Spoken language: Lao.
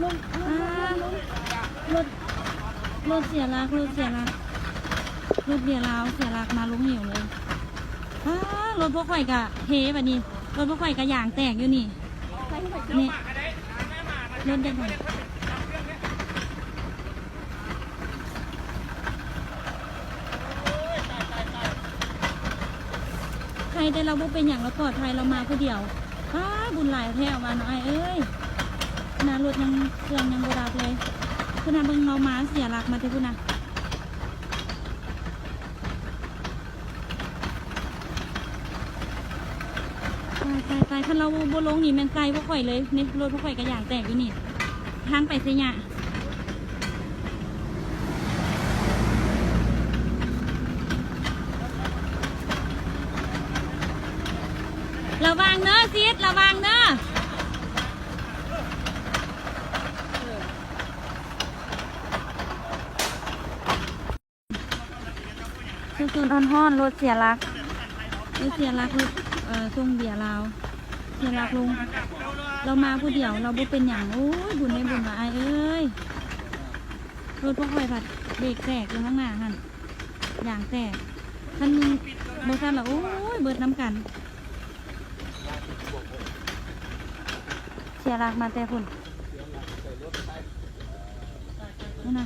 ລົງ ລົງ ລົງ ລົງ ລົງ ລົດ ລົດເສຍຫຼັກ ລົດເສຍຫຼັກ ລົດເບຍລາວເສຍຫຼັກມາລົງເຫວເລີຍ. ອ້າ ລົດພວກຂ້ອຍກະເພບາດນີ້ ລົດພວກຂ້ອຍກະຢາງແຕກຢູ່ນີ້ ນີ້ ລົດຍັງໄງ. ໃຄແຕ່ລາວບໍ່ເປັນຫຍັງ ລາວປອດໄພ ລາວມາຜູ້ດຽວ. ອ້າ ບຸນຫຼາຍແທ້ວ່ານ້ອງອ້າຍເອີຍ ນະ ລົດຍັງ ເຄື່ອງຍັງບໍ່ດັບເລີຍ. ພຸ້ນນະ ເບິ່ງລາວມາເສຍຫຼັກມາແຕ່ພຸ້ນນະ. ຕາຍ ຕາຍ ຕາຍ ຄັນລາວບໍ່ລົງນີ້ແມ່ນໃສ່ພວກຂ້ອຍເລີຍ. ນີ້ລົດພວກຂ້ອຍກະຢາງແຕກຢູ່ນີ້ ທາງໄປໄຊຍະ. ລະວັງເດີ ຊິດ ລະວັງເດີ. ສົດໆ ຮ້ອນໆ ລົດເສຍຫຼັກ ລົດເສຍຫຼັກ ລົດ ເອີ ສົ່ງເບຍລາວເສຍຫຼັກລົງ. ລາວມາຜູ້ດຽວ ລາວບໍ່ເປັນຫຍັງ. ໂອ້ຍ ບຸນໃຫ້ບຸນວ່າອ້າຍເອີຍ ລົດພວກຂ້ອຍພັດເບຣກແຕກຢູ່ຂ້າງໜ້າຫັ້ນ ຢາງແຕກ. ຄັນບໍ່ຊັ້ນລະ ໂອ້ຍ ເບິດນຳກັນ. ເສຍຫຼັກມາແຕ່ພຸ້ນພຸ້ນນະ.